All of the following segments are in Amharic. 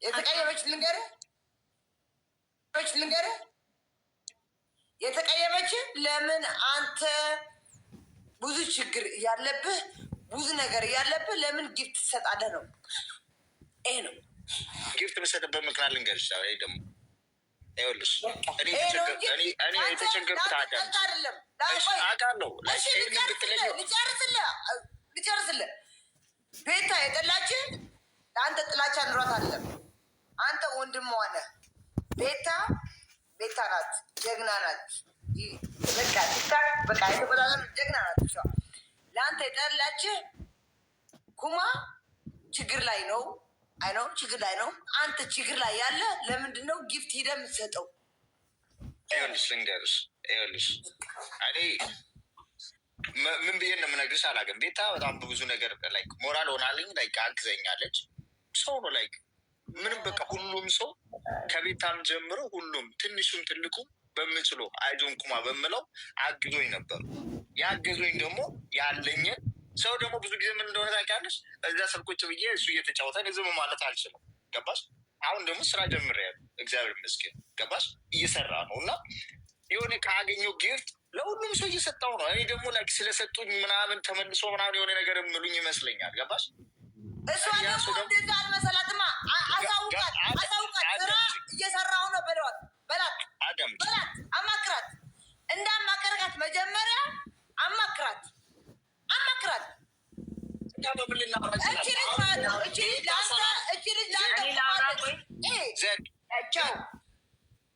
የተቀየመች ልንገርህ ልንገርህ የተቀየመች ለምን አንተ ብዙ ችግር እያለብህ፣ ብዙ ነገር እያለብህ ለምን gift ትሰጣለህ ነው። ይሄ ነው። Gift የምሰጥበት ምክንያት ልንገርሽ። ይሄ ደግሞ ይኸውልሽ እኔ የተቸገርኩት አይደለም። አውቃለሁ። ልጨርስልህ። ቤታ የጠላች ለአንተ ጥላቻ ኑሯት አይደለም። አንተ ወንድሟ ነህ። ቤታ ቤታ ናት፣ ጀግና ናት። በቃ ቲክታክ በቃ የተቆጣጠር ጀግና ናት። እሷ ለአንተ የጠላች ኩማ ችግር ላይ ነው። I know ችግር ላይ ነው። አንተ ችግር ላይ ያለ ለምንድን ነው gift ሂደህ የምትሰጠው? ይኸውልሽ ልንገርሽ፣ ይኸውልሽ እኔ ምን ብዬ እንደምነግርሽ አላውቅም። ቤታ በጣም ብዙ ነገር like ሞራል ሆናልኝ like አግዘኛለች። ሰው ነው like ምንም በቃ ሁሉም ሰው ከቤታም ጀምሮ ሁሉም ትንሹም ትልቁም በምችለው አይዞን ኩማ በምለው አግዞኝ ነበር። ያገዞኝ ደግሞ ያለኝን ሰው ደግሞ ብዙ ጊዜ ምን እንደሆነ ታውቂያለሽ? እዛ ስር ቁጭ ብዬ እሱ እየተጫወተ ዝም ማለት አልችልም። ገባሽ? አሁን ደግሞ ስራ ጀምሬያለሁ፣ እግዚአብሔር ይመስገን። ገባሽ? እየሰራ ነው እና የሆነ ካገኘው gift ለሁሉም ሰው እየሰጠው ነው። እኔ ደግሞ like ስለሰጡኝ ምናምን ተመልሶ ምናምን የሆነ ነገር የምሉኝ ይመስለኛል። ገባሽ? እሷ ደግሞ እንደዛ አልመሰላትማ። አሳውቃት፣ አሳውቃት፣ ስራ እየሰራሁ ነው በለዋት፣ በላት፣ በላት፣ አማክራት። እንዳማከርካት መጀመሪያ አማክራት፣ አማክራት። እቺ ልጅ ማለት ነው። እቺ ልጅ ለአንተ እቺ ልጅ ለአንተ ቸው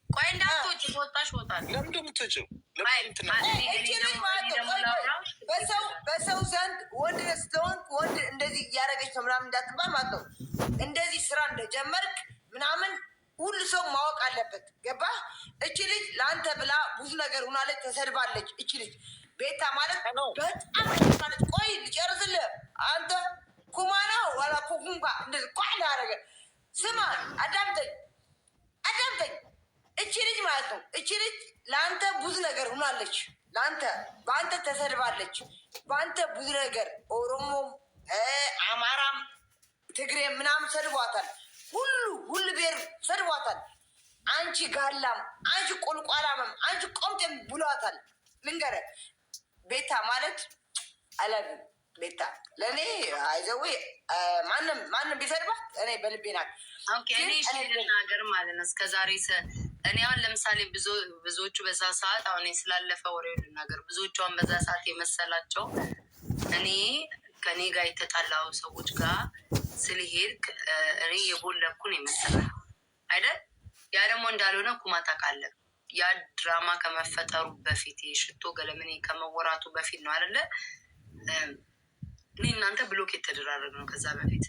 ቆይ እንዳትወጪ፣ ወጣሽ ወጣለሁ። ለምንድን ነው የምትወጪው? እቺ ልጅ ማለት ነው። በሰው ዘንድ ወንድ ስለሆንክ ወንድ እንደዚህ እያደረገች ነው ምናምን እንዳትባል ማለት ነው። እንደዚህ ስራ እንደጀመርክ ምናምን ሁሉ ሰው ማወቅ አለበት። ገባህ? እቺ ልጅ ለአንተ ብላ ብዙ ነገር ሆናለች፣ ተሰድባለች። እቺ ልጅ ቤታ ማለት በጣም ማለት ቆይ ልጨርስልህ። አንተ ኩማ ነው ዋላ ኩኩንኳ እንደዚህ ቋ ያደረገ ስማ፣ አዳምጠኝ፣ አዳምጠኝ። እቺ ልጅ ማለት ነው። እቺ ልጅ ለአንተ ብዙ ነገር ሆናለች። ለአንተ በአንተ ተሰድባለች። በአንተ ብዙ ነገር ኦሮሞም፣ አማራም፣ ትግሬም ምናምን ሰድቧታል። ሁሉ ሁሉ ብሔር ሰድቧታል። አንቺ ጋላም፣ አንቺ ቆልቋላምም፣ አንቺ ቆምጤም ብሏታል። ልንገርህ ቤታ ማለት አለብ ቤታ ለእኔ አይዘዌ ማንም ማንም ቢሰድባት እኔ በልቤ ናት። Okay፣ እኔ እሺ ልናገር ማለት ነው። እስከዛሬ እኔ አሁን ለምሳሌ ብዙዎቹ በዛ ሰዓት አሁን ስላለፈ ወሬው ልናገር። ብዙዎቹ አሁን በዛ ሰዓት የመሰላቸው እኔ ከእኔ ጋር የተጣላው ሰዎች ጋር ስልሄድ እኔ የቦለኩን የመሰላቸው አይደል? ያ ደግሞ እንዳልሆነ ኩማ ታውቃለህ። ያ ድራማ ከመፈጠሩ በፊት ሽቶ ገለመኔ ከመወራቱ በፊት ነው አይደለ? እኔ እናንተ block የተደራረግ ነው። ከዛ በፊት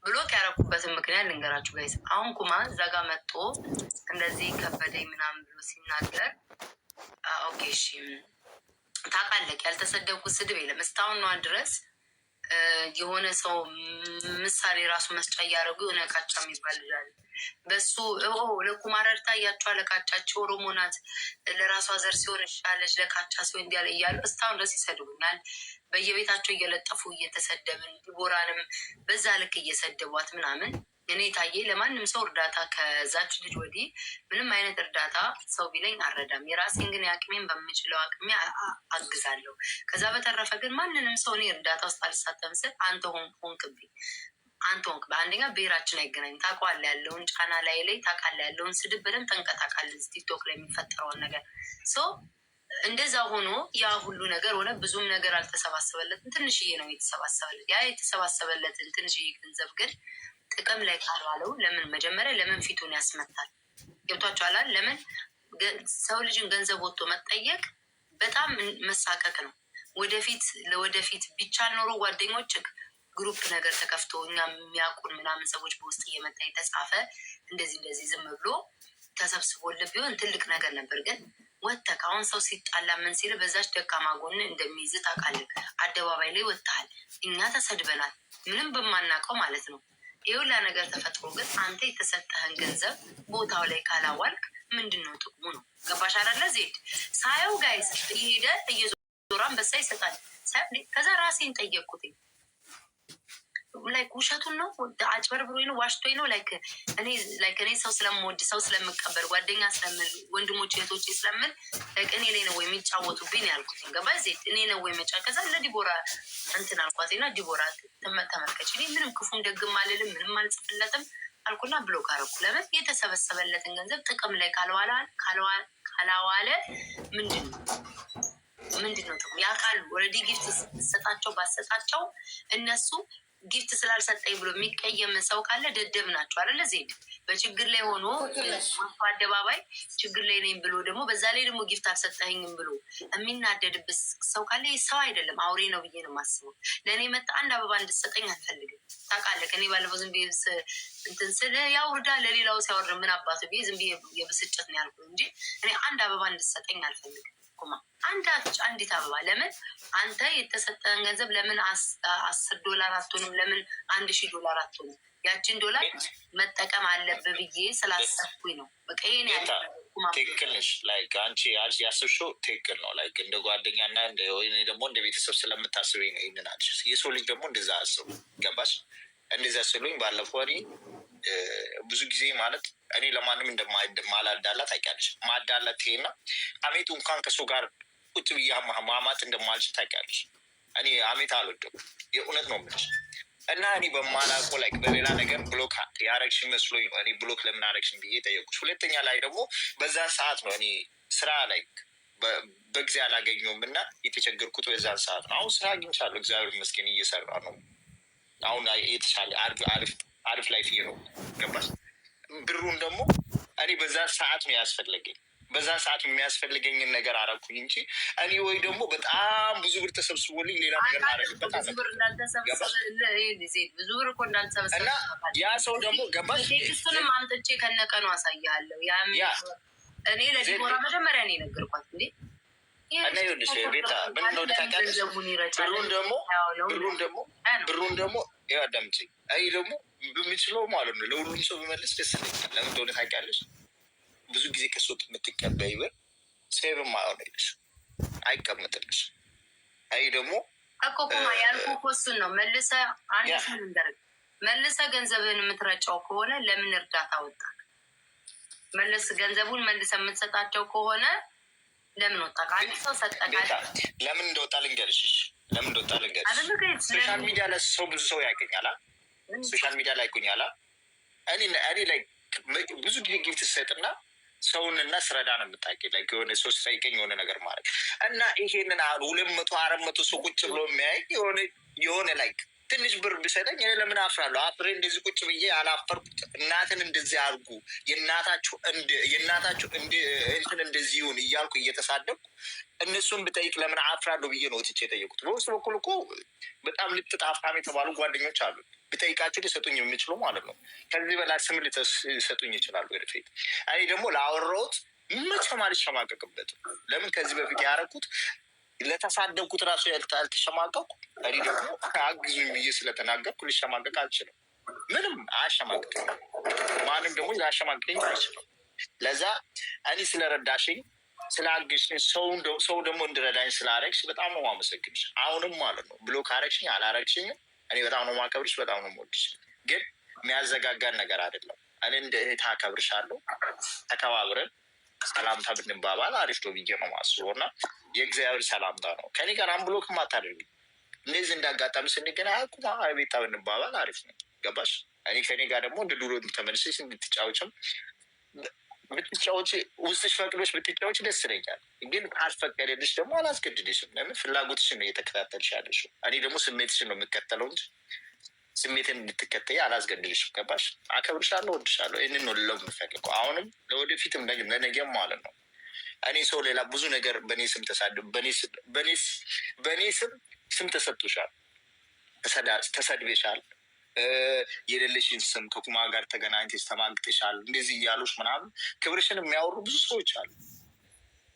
block ያደረኩበትን ምክንያት ልንገራችሁ guys። አሁን ኩማ እዛ ጋ መጥቶ እንደዚህ ከበደኝ ምናምን ብሎ ሲናገር okay እሺ፣ ታውቃለህ፣ ያልተሰደብኩት ስድብ የለም እስካሁን ነዋ ድረስ። የሆነ ሰው ምሳሌ ራሱ መስጫ እያደረጉ የሆነ ካቻ የሚባል ልጅ አለ። በሱ ለኩማ ረድታ እያቸዋ ለካቻቸው ኦሮሞ ናት፣ ለራሷ ዘር ሲሆን እሻለች፣ ለካቻ ሲሆን እንዲያለ እያሉ እስካሁን ድረስ ይሰድቡናል። በየቤታቸው እየለጠፉ እየተሰደብን፣ ዲቦራንም በዛ ልክ እየሰደቧት ምናምን። እኔ ታዬ ለማንም ሰው እርዳታ ከዛች ልጅ ወዲህ ምንም አይነት እርዳታ ሰው ቢለኝ አልረዳም። የራሴን ግን የአቅሜን በምችለው አቅሜ አግዛለሁ። ከዛ በተረፈ ግን ማንንም ሰው እኔ እርዳታ ውስጥ አልሳተፍም ስል አንተ ሆንክብኝ። አንተ ሆንክ። በአንደኛ ብሔራችን አይገናኝም። ታውቀዋለህ ያለውን ጫና ላይ ላይ ታውቃለህ ያለውን ስድብ በደንብ ጠንቀህ ታውቃለህ። ቲክቶክ ላይ የሚፈጠረውን ነገር so እንደዛ ሆኖ ያ ሁሉ ነገር ሆነ። ብዙም ነገር አልተሰባሰበለትም። ትንሽዬ ነው የተሰባሰበለት። ያ የተሰባሰበለትን ትንሽዬ ገንዘብ ግን ጥቅም ላይ ካልዋለው ለምን መጀመሪያ ለምን ፊቱን ያስመታል? ገብቷችኋል? ለምን ሰው ልጅን ገንዘብ ወጥቶ መጠየቅ በጣም መሳቀቅ ነው። ወደፊት ለወደፊት ቢቻል ኖሮ ጓደኞች group ነገር ተከፍቶ እኛ የሚያውቁን ምናምን ሰዎች በውስጥ እየመጣ የተጻፈ እንደዚህ እንደዚህ ዝም ብሎ ተሰብስቦልህ ቢሆን ትልቅ ነገር ነበር። ግን ወጥተህ አሁን ሰው ሲጣላ ምን ሲል በዛች ደካማ ጎን እንደሚይዝ ታውቃለህ። አደባባይ ላይ ወጥተሃል። እኛ ተሰድበናል፣ ምንም በማናውቀው ማለት ነው። የሁላ ነገር ተፈጥሮ ግን አንተ የተሰጠህን ገንዘብ ቦታው ላይ ካላዋልክ ምንድን ነው ጥቅሙ? ነው ገባሽ አይደለ? ዜድ ሳየው guys እየሄደ እየዞረ አንበሳ ይሰጣል። ከዛ ራሴን ጠየቅኩትኝ። Like ውሸቱን ነው፣ አጭበርብሮኝ ነው፣ ዋሽቶኝ ነው። Like እኔ ሰው ስለምወድ፣ ሰው ስለምቀበል፣ ጓደኛ ስለምል፣ ወንድሞች እህቶቼ ስለምል like እኔ ላይ ነው ወይ የሚጫወቱብኝ ያልኩት። ገባ ዜድ? እኔ ነው ወይ መጫ ከዛ ለዲቦራ እንትን አልኳት እና ዲቦራ ተመልከች፣ እኔ ምንም ክፉም ደግም አልልም፣ ምንም አልጽፍለትም አልኩና block አደረኩ። ለምን የተሰበሰበለትን ገንዘብ ጥቅም ላይ ካላዋለ ምንድን ነው ጥቅሙ? ያውቃሉ። Already gift ሰጣቸው ባሰጣቸው እነሱ gift ስላልሰጠኝ ብሎ የሚቀየም ሰው ካለ ደደብ ናቸው አይደለ? ዜድ፣ በችግር ላይ ሆኖ አደባባይ ችግር ላይ ነኝ ብሎ ደግሞ በዛ ላይ ደግሞ gift አልሰጠኝም ብሎ የሚናደድበት ሰው ካለ ሰው አይደለም፣ አውሬ ነው ብዬ ነው የማስበው። ለእኔ መጣ አንድ አበባ እንድሰጠኝ አልፈልግም። ታውቃለህ፣ እኔ ባለፈው ዝም ብዬ እንትን ስል ያውርዳ ለሌላው ሲያወርድ ምን አባቱ ብዬ ዝም ብዬ የብስጭት ነው ያልኩት እንጂ እኔ አንድ አበባ እንድሰጠኝ አልፈልግም። ኩማ፣ አንዲት አበባ ለምን? አንተ የተሰጠን ገንዘብ ለምን $10 አትሆንም? ለምን $1000 አትሆንም? ያችን ዶላር መጠቀም አለብህ ብዬ ስላሰብኩኝ ነው። በቃ ይሄን ያለ ትክክል ነሽ። Like አንቺ ያሰብሽው ትክክል ነው። Like እንደ ጓደኛና ወይ ደግሞ እንደ ቤተሰብ ስለምታስበኝ ነው ይህንን አልሽ። የሰው ልጅ ደግሞ እንደዛ አስቡ፣ ገባሽ? እንደዛ ስሉኝ ባለፈው እኔ ብዙ ጊዜ ማለት እኔ ለማንም እንደማላዳላ ታውቂያለሽ። ማዳላት ይሄና አሜቱ እንኳን ከሰው ጋር ቁጭ ብዬ ማማት እንደማልችል ታውቂያለሽ። እኔ አሜት አልወድም፣ የእውነት ነው የምልሽ። እና እኔ በማላውቀው like በሌላ ነገር block ያረግሽ መስሎኝ ነው እኔ block ለምን አረግሽን ብዬ ጠየቁሽ። ሁለተኛ ላይ ደግሞ በዛ ሰዓት ነው እኔ ስራ like በጊዜ አላገኘሁም እና የተቸገርኩት በዛን ሰዓት ነው። አሁን ስራ አግኝቻለሁ፣ እግዚአብሔር ይመስገን እየሰራ ነው። አሁን የተሻለ አሪፍ አሪፍ life ነው። ገባሽ? ብሩን ደግሞ እኔ በዛ ሰዓት ነው ያስፈለገኝ። በዛ ሰዓት የሚያስፈልገኝን ነገር አረኩኝ እንጂ እኔ ወይ ደግሞ በጣም ብዙ ብር ተሰብስቦልኝ ሌላ ነገር ላደርግበት ብዙ ብር እኮ እንዳልተሰበሰበ እና ያ ሰው ደግሞ፣ ገባሽ? Text ኡንም አምጥቼ ከነቀኑ አሳያለሁ። እኔ ለዲቦራ መጀመሪያ ነው የነገርኳት እንዴ። እና ይኸውልሽ ቤታ፣ ምን እንደሆነ ታውቂያለሽ? ብሩን ደግሞ ይኸው አዳምጪኝ። አይ ደግሞ በምችለው ማለት ነው ለሁሉም ሰው ብመለስ ደስ ይለኛል። ለምን እንደሆነ ታውቂያለሽ? ብዙ ጊዜ ከሰው የምትቀበይ ብር save ም አይሆንልሽ፣ አይቀመጥልሽ። አይ ደግሞ እኮ ኩማ፣ ያልኩህ እኮ እሱን ነው። መልሰህ አንድ ሰው ልንገርህ፣ መልሰህ ገንዘብህን የምትረጨው ከሆነ ለምን እርዳታ ወጣ? መልስ ገንዘቡን መልሰህ የምትሰጣቸው ከሆነ ለምን ወጣ? አንድ ሰው ሰጠ። ለምን እንደወጣ ልንገርሽ። ለምን እንደወጣ ልንገርሽ። Social media ላይ ሰው ብዙ ሰው ያገኛላ። Social media ላይ ያገኛላ። እኔ like ብዙ ጊዜ gift ሰጥና ሰውንና ስረዳ ነው የምታውቂው። Like የሆነ ሰው ሲጠይቀኝ የሆነ ነገር ማድረግ እና ይሄንን አሁን 200 400 ሰው ቁጭ ብሎ የሚያይ የሆነ like ትንሽ ብር ቢሰጠኝ እኔ ለምን አፍራለሁ? አፍሬ እንደዚህ ቁጭ ብዬ አላፈርኩት። እናትን እንደዚህ አድርጉ፣ የእናታችሁ እንትን እንደዚህ ይሁን እያልኩ እየተሳደብኩ እነሱን ብጠይቅ ለምን አፍራለሁ ብዬ ነው ወጥቼ የጠየቁት። በውስጥ በኩል እኮ በጣም ልጥጥ ሀብታም የተባሉ ጓደኞች አሉ። ብጠይቃቸው ሊሰጡኝ የሚችሉ ማለት ነው። ከዚህ በላይ ስም ሊሰጡኝ ይችላሉ ወደፊት። እኔ ደግሞ ላወራሁት መቼም አልሸማቀቅበትም። ለምን ከዚህ በፊት ያደረኩት ለተሳደብኩት ራሱ ያልተሸማቀቅኩ፣ እኔ ደግሞ አግዙኝ ብዬ ስለተናገርኩ ልሸማቀቅ አልችልም። ምንም አያሸማቅቅም። ማንም ደግሞ ሊያሸማቅቀኝ አይችልም። ለዛ እኔ ስለረዳሽኝ፣ ስላገዝሽኝ፣ ሰው ደግሞ እንድረዳኝ ስላረግሽ በጣም ነው የማመሰግንሽ። አሁንም ማለት ነው block ካረግሽኝ አላረግሽኝም እኔ በጣም ነው የማከብርሽ፣ በጣም ነው የምወድሽ። ግን የሚያዘጋጋን ነገር አይደለም። እኔ እንደ እህት አከብርሻለሁ። ተከባብረን ሰላምታ ብንባባል አሪፍ ነው ብዬ ነው የማስበው። እና የእግዚአብሔር ሰላምታ ነው። ከኔ ጋር unblock አታደርጊ። እንደዚህ እንዳጋጣሚ ስንገናኝ አቁማ ቤታ ብንባባል አሪፍ ነው። ገባሽ? እኔ ከኔ ጋር ደግሞ እንደ ድሮ ተመልሰሽ እንድትጫወችም ብትጫወች፣ ውስጥሽ ፈቅዶች ብትጫወች ደስ ይለኛል። ግን ካልፈቀደልሽ ደግሞ አላስገድድሽም። ለምን ፍላጎትሽን ነው እየተከታተልሽ ያለሽው። እኔ ደግሞ ስሜትሽን ነው የምከተለው እንጂ ስሜትን እንድትከተይ አላስገድድሽም። ገባሽ? አከብርሻለሁ፣ ወድሻለሁ። ይህንን ነው ልለው የምፈልገው አሁንም ለወደፊትም ለነገም ማለት ነው። እኔ ሰው ሌላ ብዙ ነገር በእኔ ስም ተሳድ በእኔ ስም ተሰጥቶሻል፣ ተሰድቤሻል፣ የሌለሽን ስም ከኩማ ጋር ተገናኝተሽ ተማግጥሻል፣ እንደዚህ እያሉሽ ምናምን ክብርሽን የሚያወሩ ብዙ ሰዎች አሉ።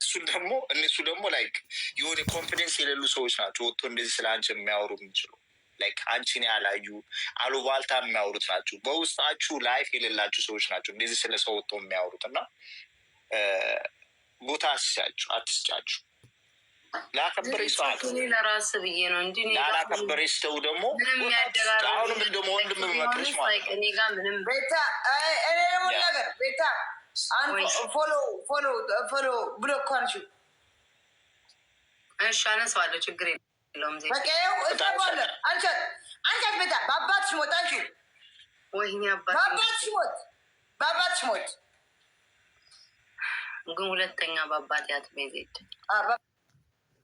እሱን ደግሞ እነሱ ደግሞ like የሆነ confidence የሌሉ ሰዎች ናቸው ወጥቶ እንደዚህ ስለ አንቺ የሚያወሩ የሚችሉ። Like አንቺን ያላዩ አሉባልታ የሚያወሩት ናቸው። በውስጣችሁ life የሌላችሁ ሰዎች ናቸው እንደዚህ ስለ ሰው ወጥቶ የሚያወሩት። እና ቦታ አስጫችሁ አትስጫችሁ። ላከበረች ሰው አክብር። ለራስ ብዬ ነው እንጂ ላላከበረች ሰው ደግሞ አሁንም እንደሞ ወንድም መክርሽ ማለት ነው። እኔ ጋር ምንም ቤታ፣ እኔ ደግሞ ነገር ቤታ follow follow follow block አንሺው። እሺ አነሳዋለሁ፣ ችግር የለውም። በቃ ይኸው እሰማለሁ። አንቺ አንቺ ቤታ በአባትሽ ሞት አንቺ ወይኔ አባት በአባትሽ ሞት በአባትሽ ሞት ግን ሁለተኛ በአባቴ አትበይ ዜድ።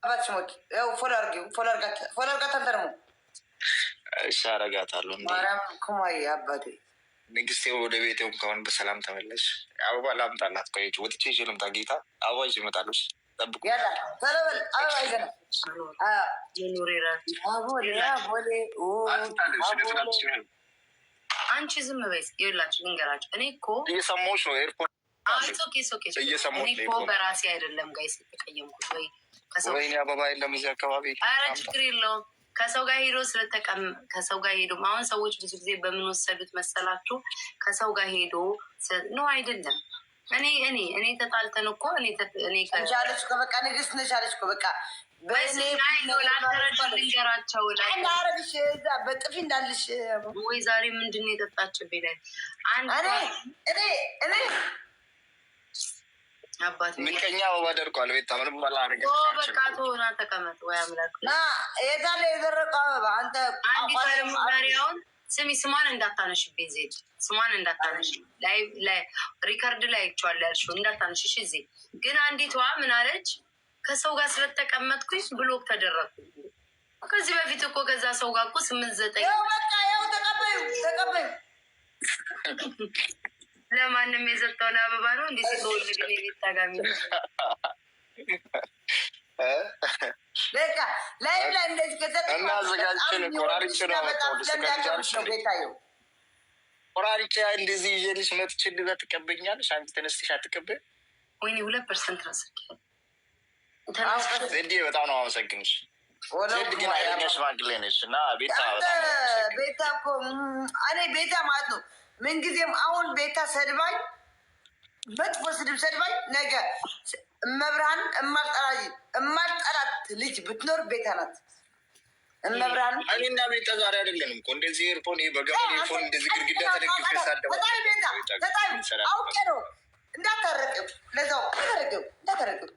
በአባትሽ ሞት ይኸው follow አድርጊው። Follow አድርጋት፣ follow አድርጋት። አንተ ደግሞ እሺ አደርጋታለሁ። ማርያም ኩማዬ አባቴ ንግስቴ ወደ ቤቴ እንኳን በሰላም ተመለሽ። አበባ ላምጣላት። ቆየች ወጥቼ ይዤ ልምጣ። ጌታ አበባ ይዤ እመጣለሁ። ጠብቁ። ያላ ቶሎ በል አበባ ይዘና ቦሌ አንቺ ዝም በይ። ይኸውላችሁ ልንገራችሁ፣ እኔ እኮ እየሰማሁሽ ነው። Earphone okay። እኔ እኮ በራሴ አይደለም guys የተቀየምኩት ወይ ከሰው ወይኔ አበባ የለም እዚህ አካባቢ። ኧረ ችግር የለውም። ከሰው ጋር ሄዶ ስለተቀም ከሰው ጋር ሄዶ አሁን ሰዎች ብዙ ጊዜ በምን ወሰዱት መሰላችሁ? ከሰው ጋር ሄዶ no አይደለም። እኔ ተጣልተን እኮ እኔ እኔ አለች እኮ በቃ ንግስት ነሽ አለች እኮ በቃ ላልተረዱ ልንገራቸው። አረግሽ እዛ በጥፊ እንዳልሽ ወይ ዛሬ ምንድን ነው የጠጣችብኝ? ላይ እኔ እኔ እኔ አባት ምቀኛ አበባ ደርቋል። ቤታ ምንም አላደርግም። በቃ ተሆና ተቀመጥ። ወይ አምላክ የታለ የደረቀው አበባ? አንተ አንዲቷ ደግሞ ዛሬ አሁን ስሚ፣ ስሟን እንዳታነሽብኝ ዜድ፣ ስሟን እንዳታነሽ፣ record ላይ አይቼዋለሁ ያልሽው እንዳታነሽ። እሺ ዜድ ግን አንዲቷ ምን አለች? ከሰው ጋር ስለተቀመጥኩኝ block ተደረግኩኝ። ከዚህ በፊት እኮ ከዛ ሰው ጋር እኮ 8 9 በቃ ያው ተቀበዩ ተቀበዩ። ለማንም የሰጠውን አበባ ነው እንዴ ሲተወልድ ቤት ታጋሚ በቃ ላይ ላይ እንደዚህ ከሰጠ እና አዘጋጅቼ ነው ቆራርጬ ነው ያመጣሁት። ስለሚያከብርሽ ነው ቤታየው። ቆራርጬ እንደዚህ ይዤልሽ መጥቼ እንደዛ ትቀበኛለሽ። አንቺ ተነስተሽ አትቀበይም። ወይኔ 2% ነው ስልኬ። ዜድ በጣም ነው አመሰግንሽ። ዜድ ግን ኃይለኛ ሽማግሌ ነች እና ቤታ በጣም ነው የማመሰግንሽ። ቤታ እኮ እኔ ቤታ ማለት ነው ምንጊዜም አሁን ቤታ ሰድባኝ፣ መጥፎ ስድብ ሰድባኝ፣ ነገ እመብርሃን እማልጠላት ልጅ ብትኖር ቤታ ናት። እመብርሃን እኔና ቤታ ዛሬ አይደለንም እኮ እንደዚህ earphone ይሄ በገመድ earphone እንደዚህ ግድግዳ ተደግፌ ሳደባ በጣም ቤታ በጣም አውቄ ነው እንዳታረቂው፣ ለዛው እንዳታረቂው እንዳታረቂው።